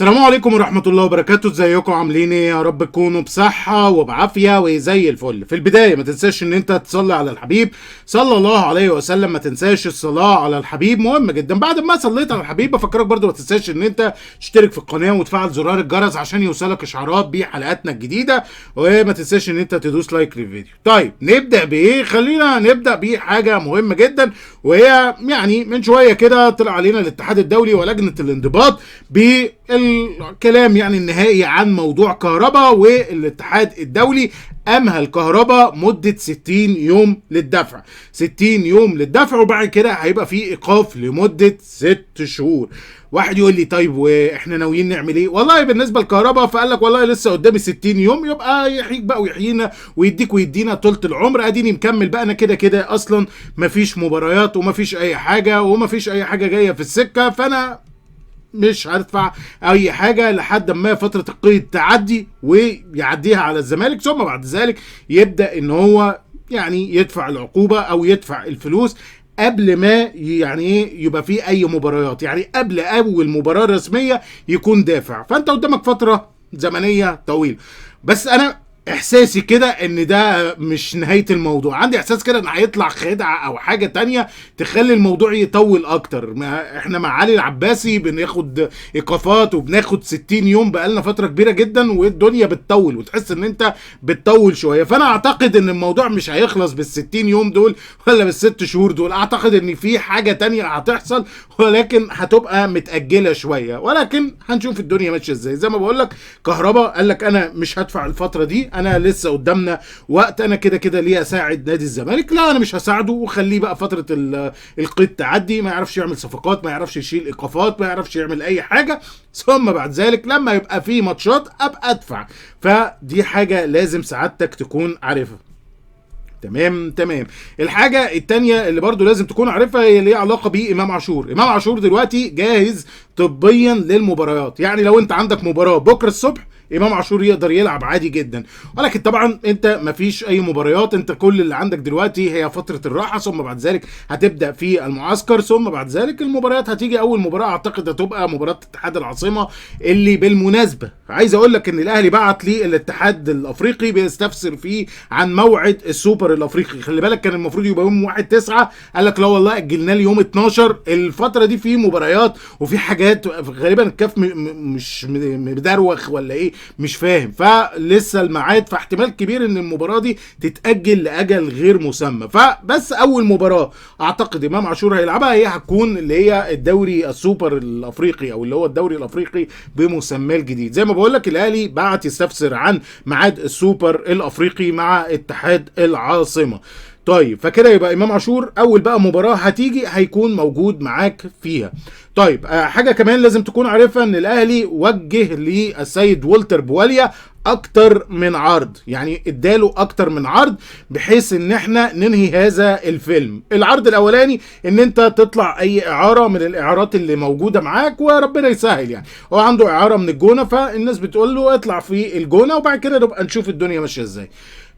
السلام عليكم ورحمة الله وبركاته. ازيكم عاملين ايه؟ يا رب تكونوا بصحة وبعافية وزي الفل. في البداية ما تنساش ان انت تصلي على الحبيب صلى الله عليه وسلم، ما تنساش الصلاة على الحبيب مهم جدا. بعد ما صليت على الحبيب بفكرك برضو ما تنساش ان انت تشترك في القناة وتفعل زرار الجرس عشان يوصلك اشعارات بحلقاتنا الجديدة، وما تنساش ان انت تدوس like للفيديو. طيب نبدأ بايه؟ خلينا نبدأ بحاجة مهمة جدا، وهي يعني من شوية كده طلع علينا الاتحاد الدولي ولجنة الانضباط بالكلام يعني النهائي عن موضوع كهربا، والاتحاد الدولي امهل كهربا مدة 60 يوم للدفع، 60 يوم للدفع، وبعد كده هيبقى في ايقاف لمدة 6 شهور. واحد يقول لي طيب واحنا ناويين نعمل ايه؟ والله بالنسبة لكهربا فقال لك والله لسه قدامي 60 يوم، يبقى يحييك بقى ويحيينا ويديك ويدينا طولة العمر، اديني مكمل بقى، انا كده كده اصلا مفيش مباريات ومفيش اي حاجة ومفيش اي حاجة جاية في السكة، فانا مش هدفع اي حاجة لحد ما فترة القيد تعدي ويعديها على الزمالك، ثم بعد ذلك يبدا ان هو يعني يدفع العقوبة او يدفع الفلوس قبل ما يعني ايه يبقى في اي مباريات، يعني قبل اول مباراة رسمية يكون دافع. فانت قدامك فترة زمنية طويلة، بس انا احساسي كده ان ده مش نهاية الموضوع، عندي احساس كده ان هيطلع خدعة او حاجة تانية تخلي الموضوع يطول اكتر. ما احنا مع علي العباسي بناخد ايقافات وبناخد 60 يوم بقالنا فترة كبيرة جدا، والدنيا بتطول وتحس ان انت بتطول شوية. فانا اعتقد ان الموضوع مش هيخلص بال60 يوم دول ولا بالست شهور دول، اعتقد ان في حاجة تانية هتحصل ولكن هتبقى متأجلة شوية، ولكن هنشوف الدنيا ماشية ازاي. زي ما بقول لك كهربا قال لك انا مش هدفع الفترة دي، انا لسه قدامنا وقت، انا كده كده ليه اساعد نادي الزمالك؟ لا انا مش هساعده، وخليه بقى فترة القيد تعدي، ما يعرفش يعمل صفقات، ما يعرفش يشيل ايقافات، ما يعرفش يعمل اي حاجة، ثم بعد ذلك لما يبقى في ماتشات ابقى ادفع. فدي حاجة لازم سعادتك تكون عارفها. تمام تمام. الحاجة التانية اللي برضو لازم تكون عارفها هي اللي ليها علاقة بإمام عاشور. إمام عاشور دلوقتي جاهز طبيا للمباريات، يعني لو انت عندك مباراة بكرة الصبح إمام عاشور يقدر يلعب عادي جدا، ولكن طبعا انت مفيش اي مباريات، انت كل اللي عندك دلوقتي هي فترة الراحة، ثم بعد ذلك هتبدأ في المعسكر، ثم بعد ذلك المباريات هتيجي. اول مباراة اعتقد هتبقى مباراة اتحاد العاصمة، اللي بالمناسبة عايز اقول لك ان الاهلي بعت للاتحاد الافريقي بيستفسر فيه عن موعد السوبر الافريقي. خلي بالك كان المفروض يبقى يوم 1/9، قال لك لا والله اجلناه ليوم 12. الفترة دي في مباريات وفي حاجات غالبا الكاف مش مدروخ ولا ايه مش فاهم، فلسه الميعاد، فاحتمال كبير ان المباراة دي تتاجل لاجل غير مسمى. فبس اول مباراة اعتقد امام عاشور هيلعبها هي هتكون اللي هي الدوري السوبر الافريقي، او اللي هو الدوري الافريقي بمسماه الجديد. زي ما بقول لك الاهلي بعت يستفسر عن ميعاد السوبر الافريقي مع اتحاد العاصمة. طيب فكده يبقى امام عاشور اول بقى مباراة هتيجي هيكون موجود معاك فيها. طيب حاجة كمان لازم تكون عارفها، ان الاهلي وجه للسيد والتر بواليا اكتر من عرض، يعني اداله اكتر من عرض بحيث ان احنا ننهي هذا الفيلم. العرض الاولاني ان انت تطلع اي اعاره من الاعارات اللي موجودة معاك وربنا يسهل، يعني هو عنده اعاره من الجونه، فالناس بتقول له اطلع في الجونه وبعد كده نبقى نشوف الدنيا ماشية ازاي.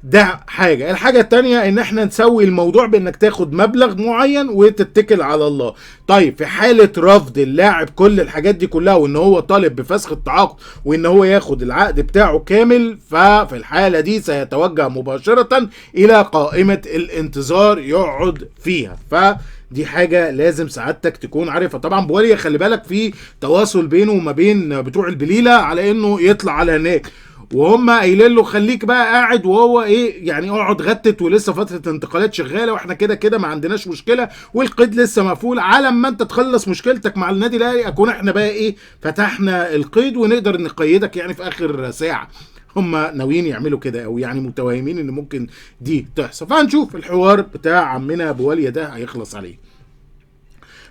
ده حاجة. الحاجة التانية ان احنا نسوي الموضوع بانك تاخد مبلغ معين وتتكل على الله. طيب في حالة رفض اللاعب كل الحاجات دي كلها، وان هو طالب بفسخ التعاقد وان هو ياخد العقد بتاعه كامل، ففي الحالة دي سيتوجه مباشرة الى قائمة الانتظار يقعد فيها. فدي حاجة لازم سعادتك تكون عارفها. طبعا بواليا خلي بالك في تواصل بينه وما بين بتوع البليلة على انه يطلع على هناك، وهم قايلين له خليك بقى قاعد، وهو ايه يعني اقعد غتت، ولسه فترة انتقالات شغالة، واحنا كده كده ما عندناش مشكلة، والقيد لسه مقفول، على ما انت تخلص مشكلتك مع النادي الاهلي اكون احنا بقى ايه فتحنا القيد ونقدر نقيدك يعني في اخر ساعة. هم ناويين يعملوا كده، او يعني متوهمين ان ممكن دي تحصل. فهنشوف الحوار بتاع عمنا بواليا ده هيخلص عليه.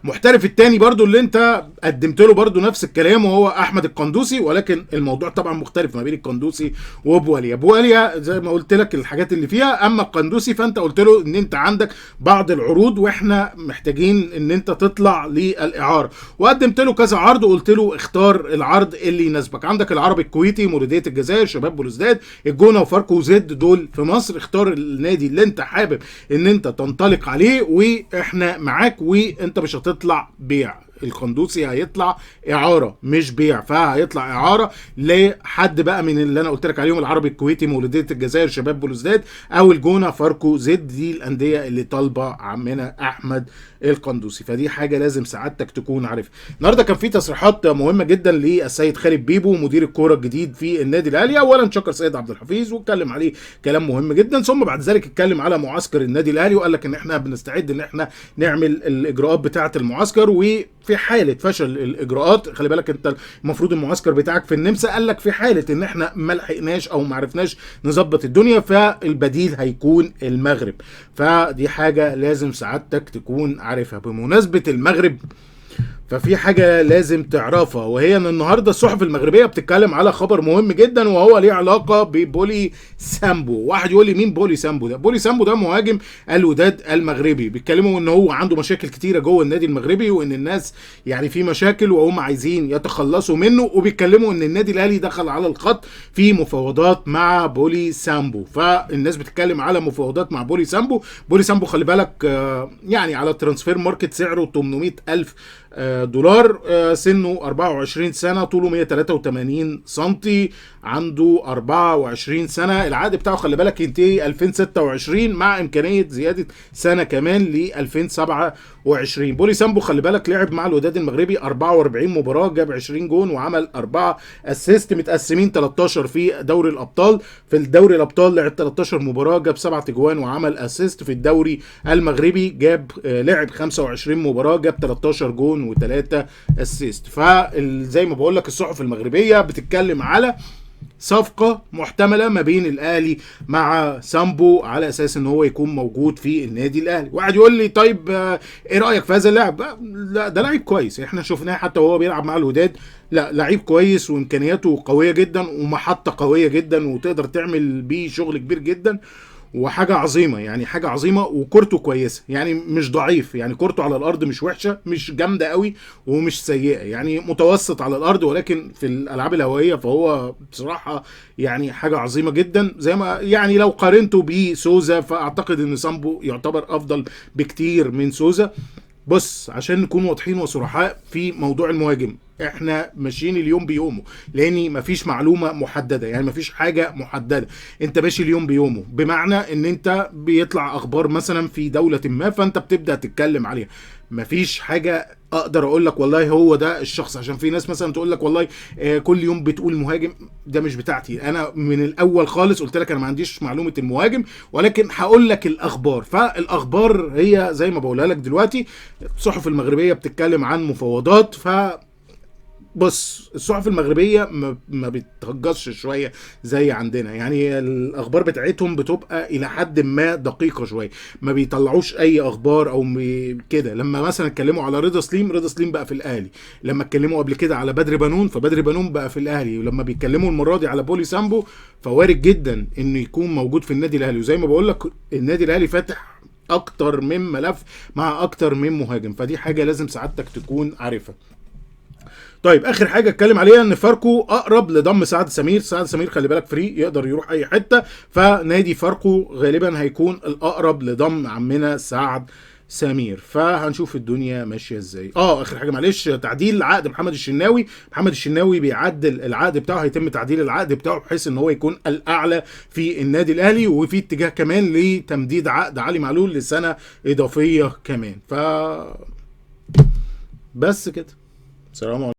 محترف التاني برضو اللي انت قدمت له برضو نفس الكلام، وهو احمد القندوسي، ولكن الموضوع طبعا مختلف ما بين القندوسي وبواليا. بواليا زي ما قلت لك الحاجات اللي فيها، اما القندوسي فانت قلت له ان انت عندك بعض العروض واحنا محتاجين ان انت تطلع للاعاره، وقدمت له كذا عرض وقلت له اختار العرض اللي يناسبك. عندك العربي الكويتي، مولوديه الجزائر، شباب بلوزداد، الجونه وفاركو وزد، دول في مصر. اختار النادي اللي انت حابب ان انت تنطلق عليه واحنا معاك، وانت مش هتطلع بيع. القندوسي هيطلع اعاره مش بيع، فهيطلع اعاره لحد بقى من اللي انا قلت لك عليهم، العربي الكويتي، مولوديه الجزائر، شباب بلوزداد، او الجونه، فاركو زد. دي الاندية اللي طالبه عمنا احمد القندوسي، فدي حاجة لازم سعادتك تكون عارفها. النهارده كان في تصريحات مهمة جدا للسيد خالد بيبو مدير الكورة الجديد في النادي الاهلي. اولا شكر سيد عبد الحفيظ واتكلم عليه كلام مهم جدا، ثم بعد ذلك اتكلم على معسكر النادي الاهلي وقال لك ان احنا بنستعد ان احنا نعمل الاجراءات بتاعه المعسكر، وفي حاله فشل الاجراءات، خلي بالك انت المفروض المعسكر بتاعك في النمسا، قال لك في حاله ان احنا ما لحقناش او ما عرفناش نظبط الدنيا فالبديل هيكون المغرب. فدي حاجة لازم سعادتك تكون عارفها. بمناسبة المغرب ففي حاجة لازم تعرفها، وهي ان النهاردة الصحف المغربية بتتكلم على خبر مهم جدا وهو ليه علاقة ببولي سامبو. واحد يقول لي مين بولي سامبو ده؟ بولي سامبو ده مهاجم الوداد المغربي، بيتكلموا ان هو عنده مشاكل كتيرة جوه النادي المغربي، وان الناس يعني في مشاكل وهم عايزين يتخلصوا منه، وبيتكلموا ان النادي الاهلي دخل على الخط في مفاوضات مع بولي سامبو. فالناس بتتكلم على مفاوضات مع بولي سامبو. بولي سامبو خلي بالك يعني على ال Transfermarkt سعره 800,000 دولار، سنة 24 سنة، طوله 183 سنتي، عنده 24 سنة، العقد بتاعه خلي بالك ينتهي 2026 مع إمكانية زيادة سنة كمان ل 2027. بولي سامبو خلي بالك لعب مع الوداد المغربي 44 مباراة، جاب 20 جون وعمل 4 assist، متقسمين 13 في دوري الأبطال. في الدوري الأبطال لعب 13 مباراة، جاب 7 اجوان وعمل assist. في الدوري المغربي جاب لعب 25 مباراة، جاب 13 جون و3 assist. فزي ما بقول لك الصحف المغربية بتتكلم على صفقة محتملة ما بين الاهلي مع سامبو على اساس ان هو يكون موجود في النادي الاهلي. واحد يقول لي طيب ايه رايك في هذا اللاعب؟ لا ده لعيب كويس، احنا شفناه حتى وهو بيلعب مع الوداد، لا لعيب كويس وامكانياته قوية جدا ومحطه قوية جدا وتقدر تعمل بيه شغل كبير جدا وحاجه عظيمة، يعني حاجة عظيمة، وكورته كويسة يعني مش ضعيف، يعني كورته على الارض مش وحشة، مش جامدة قوي ومش سيئه، يعني متوسط على الارض، ولكن في الالعاب الهوائية فهو بصراحة يعني حاجة عظيمة جدا. زي ما يعني لو قارنته بسوزا فاعتقد ان سامبو يعتبر افضل بكتير من سوزا. بص عشان نكون واضحين وصرحاء في موضوع المهاجم، احنا ماشيين اليوم بيومه، لان مفيش معلومة محددة، يعني مفيش حاجة محددة، انت ماشي اليوم بيومه، بمعنى ان انت بيطلع اخبار مثلا في دولة ما فانت بتبدا تتكلم عليها. مفيش حاجة اقدر اقول لك والله هو ده الشخص، عشان في ناس مثلا تقول لك والله كل يوم بتقول مهاجم، ده مش بتاعتي انا من الاول خالص قلت لك انا ما عنديش معلومة المهاجم، ولكن هقول لك الاخبار. فالاخبار هي زي ما بقولها لك دلوقتي، الصحف المغربية بتتكلم عن مفاوضات. ف بص الصحف المغربية ما بتهجصش شوية زي عندنا، يعني الاخبار بتاعتهم بتبقى الى حد ما دقيقة شوية، ما بيطلعوش اي اخبار او كده. لما مثلا اتكلموا على رضا سليم، رضا سليم بقى في الاهلي. لما اتكلموا قبل كده على بدر بنون، فبدر بنون بقى في الاهلي. ولما بيتكلموا المرة دي على بولي سامبو، فوارد جدا انه يكون موجود في النادي الاهلي. وزي ما بقول لك النادي الاهلي فاتح اكتر من ملف مع اكتر من مهاجم، فدي حاجة لازم سعادتك تكون عارفها. طيب اخر حاجة اتكلم عليها ان فاركو اقرب لضم سعد سمير. سعد سمير خلي بالك free، يقدر يروح اي حتة، فنادي فاركو غالبا هيكون الاقرب لضم عمنا سعد سمير، فهنشوف الدنيا ماشية ازاي. اخر حاجة معلش، تعديل عقد محمد الشناوي. محمد الشناوي بيعدل العقد بتاعه، هيتم تعديل العقد بتاعه بحيث ان هو يكون الاعلى في النادي الاهلي، وفي اتجاه كمان لتمديد عقد علي معلول لسنه اضافية كمان. ف بس كده، سلام عليكم.